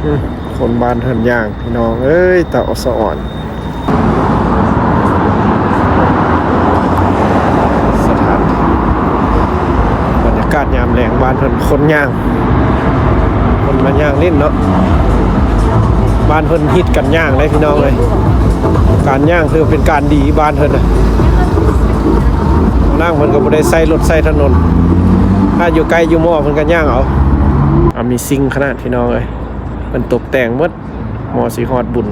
ອືມ ຄົນບ້ານເຮືອນຍ່າງ ພີ່ນ້ອງເອີຍ ຕາອອດສະອອນ. ສະຖານທີ່ ບັນຍາກາດຍາມແລງ ບ້ານເພິ່ນຄົນຍ່າງ ຄົນມາຍ່າງຫຼິ້ນເນາະ. ບ້ານເພິ່ນຮິດກັນຍ່າງເດ້ ພີ່ນ້ອງເອີຍ. ການຍ່າງຖືເປັນການດີ ບ້ານເພິ່ນນະ. ນາງເພິ່ນກໍບໍ່ໄດ້ໃຊ້ລົດໃຊ້ຖະໜົນ ຖ້າຢູ່ໃກ້ຢູ່ມໍ່ເພິ່ນກໍຍ່າງເອົາ. Amazing ຂະໜາດ ພີ່ນ້ອງເອີຍ. ເພິ່ນຕົກແຕ່ງໝົດ ໝໍຊິຮອດບຸນ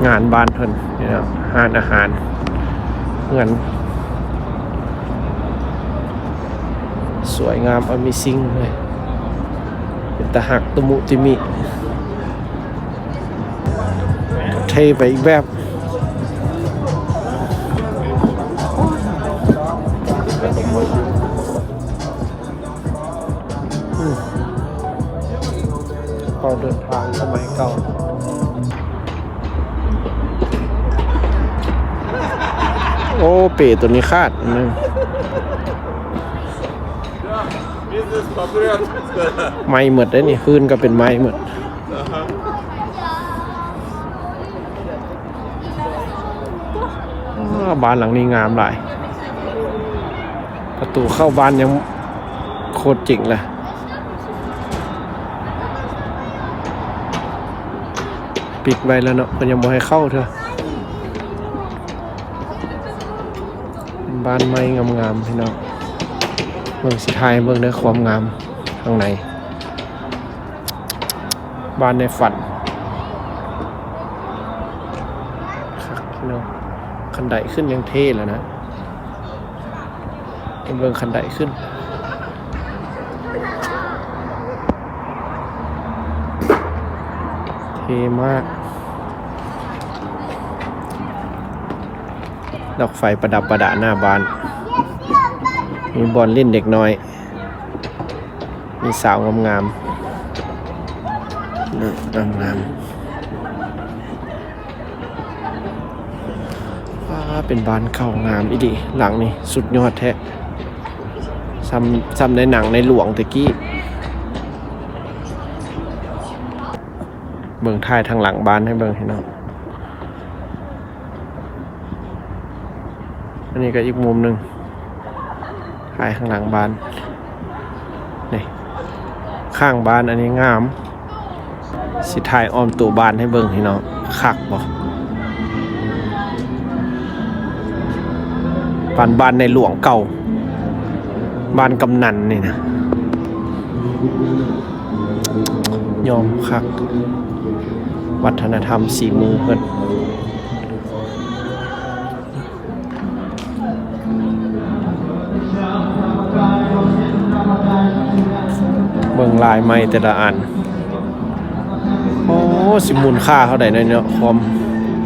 ງານບ້ານເພິ່ນນີ້ເນາະ. ຮ້ານອາຫານ ເຮືອນ ສວຍງາມ Amazing ເລີຍ ເປັນຕາຮັກ ຕະມຸຕະມິ ເທ່ໄປອີກແບບ. ອືມ ເປົາເດີນທາງສະໄໝເກົ່າ. ໂອ້ ເປໂຕນີ້ຂາດ ອືມ ໄມ້ໝົດເດ້ນີ້ ພື້ນກໍເປັນໄມ້ໝົດ. ອ້າ ບ້ານຫຼັງນີ້ງາມຫຼາຍ ປະຕູເຂົ້າບ້ານຍັງໂຄດເຈັງລະ ປິດໄວ້ແລ້ວເນາະ ເພິ່ນຍັງບໍ່ໃຫ້ເຂົ້າເທື່ອ. ເປັນບ້ານໄມ້ງາມໆ ພີ່ນ້ອງ ເບິ່ງ ຊິຖ່າຍໃຫ້ເບິ່ງເດີ ຄວາມງາມຂ້າງໃນ. ບ້ານໃນຝັນ ຄັກພີ່ນ້ອງ ຄັນໄດຂຶ້ນຍັງເທ່ແລ້ວນະ. ເບິ່ງຄັນໄດຂຶ້ນ ເທ່ມາກ. ດອກໄຟປະດັບປະດາໜ້າບ້ານ ມີບ່ອນຫຼິ້ນເດັກນ້ອຍ ມີສາວງາມໆ ງາມໆ. ວ້າ ເປັນບ້ານເກົ່າງາມອີ່ຫຼີ ຫຼັງນີ້ສຸດຍອດແທ້ ຊ່ຳ ຊ່ຳໃນໜັງໃນຫຼວງແຕ່ກີ້. ເບິ່ງ ຖ່າຍທາງຫຼັງບ້ານໃຫ້ເບິ່ງ ພີ່ນ້ອງ. ອັນນີ້ກໍອີກມຸມໜຶ່ງ ຖ່າຍຂ້າງຫຼັງບ້ານ ນີ້ ຂ້າງບ້ານອັນນີ້ງາມ. ຊິຖ່າຍອ້ອມໂຕບ້ານໃຫ້ເບິ່ງ ພີ່ນ້ອງ ຄັກບໍ່? ປານບ້ານໃນຫຼວງເກົ່າ ບ້ານກຳນັນນີ້ນະ. ຍອມຄັກ ວັດທະນະທຳສີມືເພິ່ນ. ເບິ່ງລາຍໄມ້ແຕ່ລະອັນ ໂອ້ ຊິມູນຄ່າເທົ່າໃດເນາະ ຄວາມ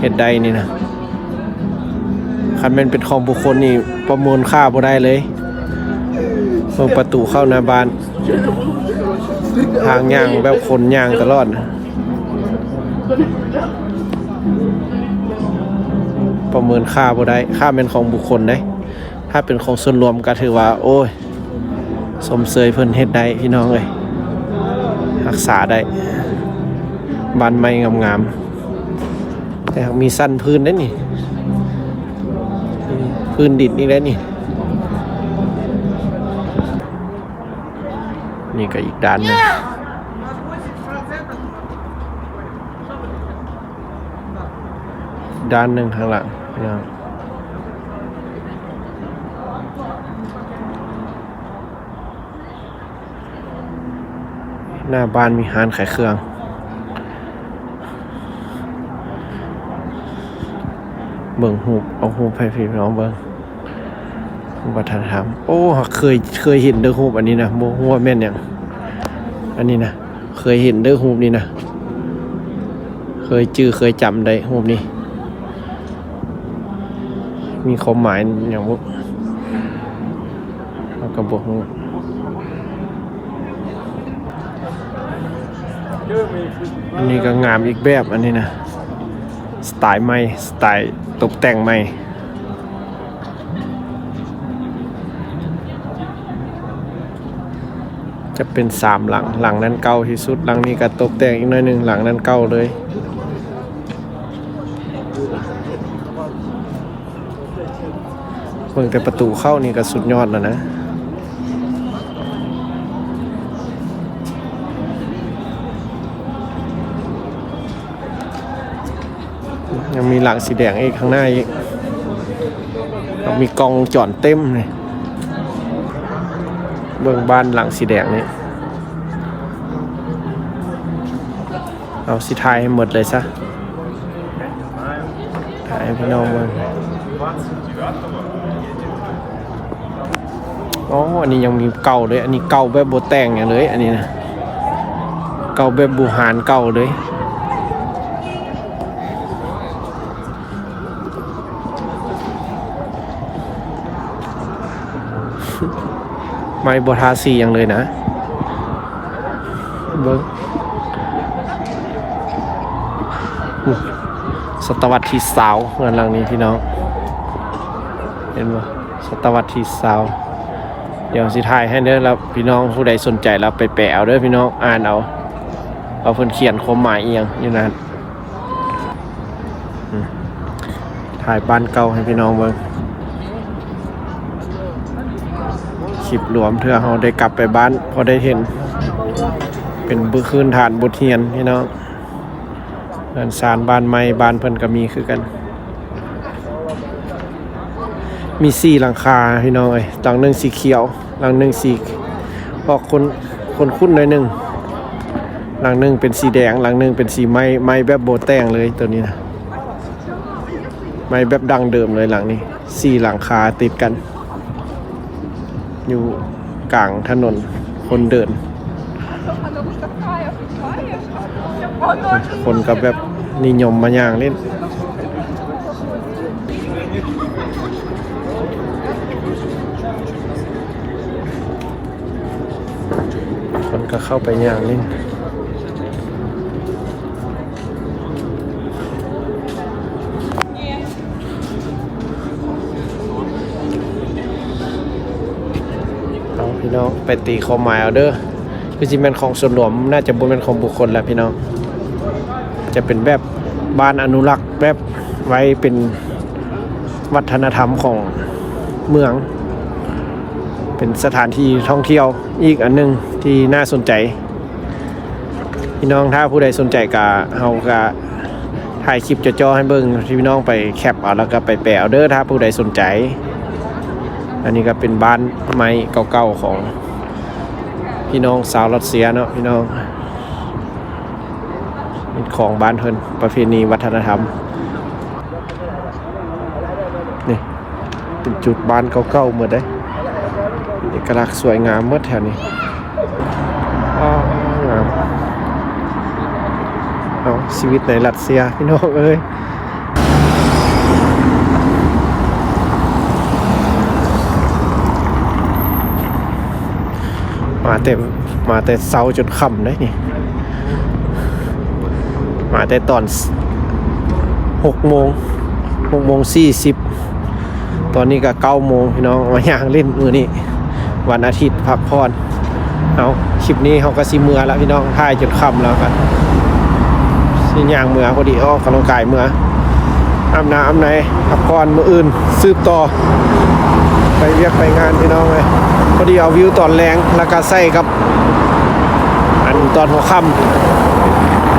ເຮັດໄດ້ນີ້ນະ. ຄັນແມ່ນເປັນຂອງບຸກຄົນນີ້ປະເມີນຄ່າບໍ່ໄດ້ເລີຍ. ເບິ່ງປະຕູເຂົ້າໜ້າບ້ານ ທາງຍ່າງແບບຄົນຍ່າງຕະຫຼອດນະ ປະເມີນຄ່າບໍ່ໄດ້ ຄ່າແມ່ນຂອງບຸກຄົນເດ້. ຖ້າເປັນຂອງສ່ວນລວມກໍຖືວ່າ ໂອ້ຍ ຊົມເຊີຍເພິ່ນເຮັດໄດ້ ພີ່ນ້ອງເອີຍ ຮັກສາໄດ້ ບ້ານໄມ້ງາມໆ. ແຕ່ຫາກມີຊັ້ນພື້ນໄດ້ນີ້ ພື້ນດິນນີ້ໄດ້ນີ້. ນີ້ກໍອີກດ້ານໜຶ່ງ ດ້ານໜຶ່ງຂ້າງຫຼັງ ພີ່ນ້ອງ. ໜ້າບ້ານມີຮ້ານຂາຍເຄື່ອງ ເບິ່ງຮູບ ເອົາຮູບໃຫ້ພີ່ນ້ອງເບິ່ງ ວັດທະນະທຳ. ໂອ້ ເຄີຍ ເຄີຍເຫັນເດີຮູບອັນນີ້ນະ ບໍ່ຮູ້ວ່າແມ່ນຫຍັງ ອັນນີ້ນະ ເຄີຍເຫັນເດີຮູບນີ້ນະ ເຄີຍຈື່ເຄີຍຈຳໄດ້ຮູບນີ້ ມີຄວາມໝາຍຫຍັງບໍ່ ເຮົາກໍບໍ່ຮູ້. ອັນນີ້ກໍງາມອີກແບບ ອັນນີ້ນະ ສະໄຕລ໌ໃໝ່ ສະໄຕລ໌ຕົກແຕ່ງໃໝ່. ຈະເປັນສາມຫຼັງ, ຫຼັງນັ້ນເກົ່າທີ່ສຸດ, ຫຼັງນີ້ກໍຕົກແຕ່ງອີກໜ້ອຍໜຶ່ງ, ຫຼັງນັ້ນເກົ່າເລີຍ. ເບິ່ງແຕ່ປະຕູເຂົ້ານີ້ກໍສຸດຍອດແລ້ວນະ. ຍັງມີຫຼັງສີແດງອີກຂ້າງໜ້າອີກ, ມີກ້ອງວົງຈອນເຕັມເລີຍ. ເບິ່ງບ້ານຫຼັງສີແດງນີ້. ເອົາ ຊິຖ່າຍໃຫ້ໝົດເລີຍຊະ, ຖ່າຍໃຫ້ພີ່ນ້ອງເບິ່ງ. ອໍ ອັນນີ້ຍັງມີເກົ່າເລີຍ, ອັນນີ້ເກົ່າແບບບໍ່ແຕ່ງຫຍັງເລີຍ, ອັນນີ້ນະ ເກົ່າແບບບູຮານເກົ່າເລີຍ. ໄມ້ບໍ່ທາສີຫຍັງເລີຍນະ. ເບິ່ງ ອື ສະຕະວັດທີຊາວ ເຮືອນຫຼັງນີ້ພີ່ນ້ອງ ເຫັນບໍ່? ສະຕະວັດທີຊາວ. ດຽວຊິຖ່າຍໃຫ້ເດີ, ແລ້ວພີ່ນ້ອງຜູ້ໃດສົນໃຈແລ້ວໄປແປເອົາເດີພີ່ນ້ອງ, ອ່ານເອົາ ວ່າເພິ່ນຂຽນຄວາມໝາຍອີ່ຫຍັງຢູ່ນັ້ນ. ອື ຖ່າຍບ້ານເກົ່າໃຫ້ພີ່ນ້ອງເບິ່ງ, ຄລິບລວມເທື່ອເຮົາໄດ້ກັບໄປບ້ານ ພໍໄດ້ເຫັນ ເປັນບ- ພື້ນຖານບົດຮຽນພີ່ນ້ອງ. ເຮືອນຊານບ້ານໃໝ່ ບ້ານເພິ່ນກໍມີຄືກັນ. ມີສີ່ຫຼັງຄາພີ່ນ້ອງເອີຍ, ຫຼັງໜຶ່ງສີຂຽວ, ຫຼັງໜຶ່ງສີອອກຂຸ້ນໆໜ້ອຍໜຶ່ງ, ຫຼັງໜຶ່ງເປັນສີແດງ, ຫຼັງໜຶ່ງເປັນສີໄມ້, ໄມ້ແບບບໍ່ແຕ່ງເລີຍໂຕນີ້ນະ, ໄມ້ແບບດັ້ງເດີມເລີຍຫຼັງນີ້. ສີ່ຫຼັງຄາຕິດກັນ ຢູ່ກາງຖະໜົນຄົນເດີນ. ຄົນກໍແບບນິຍົມມາຍ່າງຫຼິ້ນ, ຄົນກໍເຂົ້າໄປຍ່າງຫຼິ້ນ. ເອົາ ພີ່ນ້ອງໄປຕີຄວາມໝາຍເອົາເດີ, ຄືຊິແມ່ນຂອງສ່ວນລວມ, ໜ້າຈະບໍ່ແມ່ນຂອງບຸກຄົນແລ້ວພີ່ນ້ອງ. ຈະເປັນແບບບ້ານອະນຸລັກ, ແບບໄວ້ເປັນວັດທະນະທຳຂອງເມືອງ, ເປັນສະຖານທີ່ທ່ອງທ່ຽວອີກອັນໜຶ່ງທີ່ໜ້າສົນໃຈ. ພີ່ນ້ອງຖ້າຜູ້ໃດສົນໃຈກະ ເຮົາກະຖ່າຍຄລິບຈໍ່ໆໃຫ້ເບິ່ງ, ພີ່ນ້ອງໄປແຄັບເອົາ ແລ້ວກະໄປແປເອົາເດີ ຖ້າຜູ້ໃດສົນໃຈ. ອັນນີ້ກະເປັນບ້ານໄມ້ເກົ່າໆຂອງພີ່ນ້ອງຊາວຣັດເຊຍເນາະ ພີ່ນ້ອງ, ເປັນຂອງບ້ານເພິ່ນ, ປະເພນີວັດທະນະທຳ. ນີ້ ເປັນຈຸດບ້ານເກົ່າໆໝົດເດ້, ເປັນເອກະລັກສວຍງາມໝົດແຖວນີ້. ອ້າວ ງາມ. ເອົາ ຊີວິດໃນຣັດເຊຍ ພີ່ນ້ອງເອີຍ. ມາແຕ່ ມາແຕ່ເຊົ້າຈົນຄ່ຳເດ້ນີ້, ມາແຕ່ຕອນຫົກໂມງ, ຫົກໂມງສີ່ສິບ, ຕອນນີ້ກໍເກົ້າໂມງ ພີ່ນ້ອງ. ມາຍ່າງຫຼິ້ນມື້ນີ້ ວັນອາທິດພັກຜ່ອນ. ເອົາ ຄລິບນີ້ເຮົາກໍຊິເມືອລະ ພີ່ນ້ອງ, ຖ່າຍຈົນຄ່ຳແລ້ວກໍຊິຍ່າງເມືອ, ພໍດີອອກກຳລັງກາຍເມືອ, ອາບນ້ຳອາບໃນ ພັກຜ່ອນ, ມື້ອື່ນສືບຕໍ່ໄປວຽກໄປງານ ພີ່ນ້ອງເອີຍ. ພໍດີເອົາວິວຕອນແລງ ແລ້ວກໍໃສ່ກັບ ອັນຕອນຫົວຄ່ຳ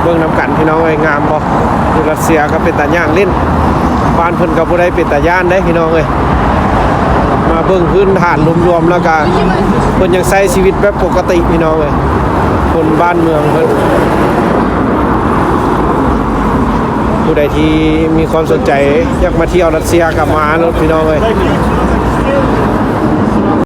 ເບິ່ງນຳກັນ ພີ່ນ້ອງເອີຍ. ງາມບໍ່? ຢູ່ຣັດເຊຍກໍເປັນຕາຍ່າງຫຼິ້ນ, ບ້ານເພິ່ນກໍບໍ່ໄດ້ເປັນຕາຢ້ານເດ້ ພີ່ນ້ອງເອີຍ. ມາເບິ່ງພື້ນຖານລວມໆ ແລ້ວກໍເພິ່ນຍັງໃຊ້ຊີວິດແບບປົກກະຕິ ພີ່ນ້ອງເອີຍ, ຄົນບ້ານເມືອງເພິ່ນ. ຜູ້ໃດທີ່ມີຄວາມສົນໃຈຢາກມາທ່ຽວຣັດເຊຍກໍມາໂລດ ພີ່ນ້ອງເອີຍ.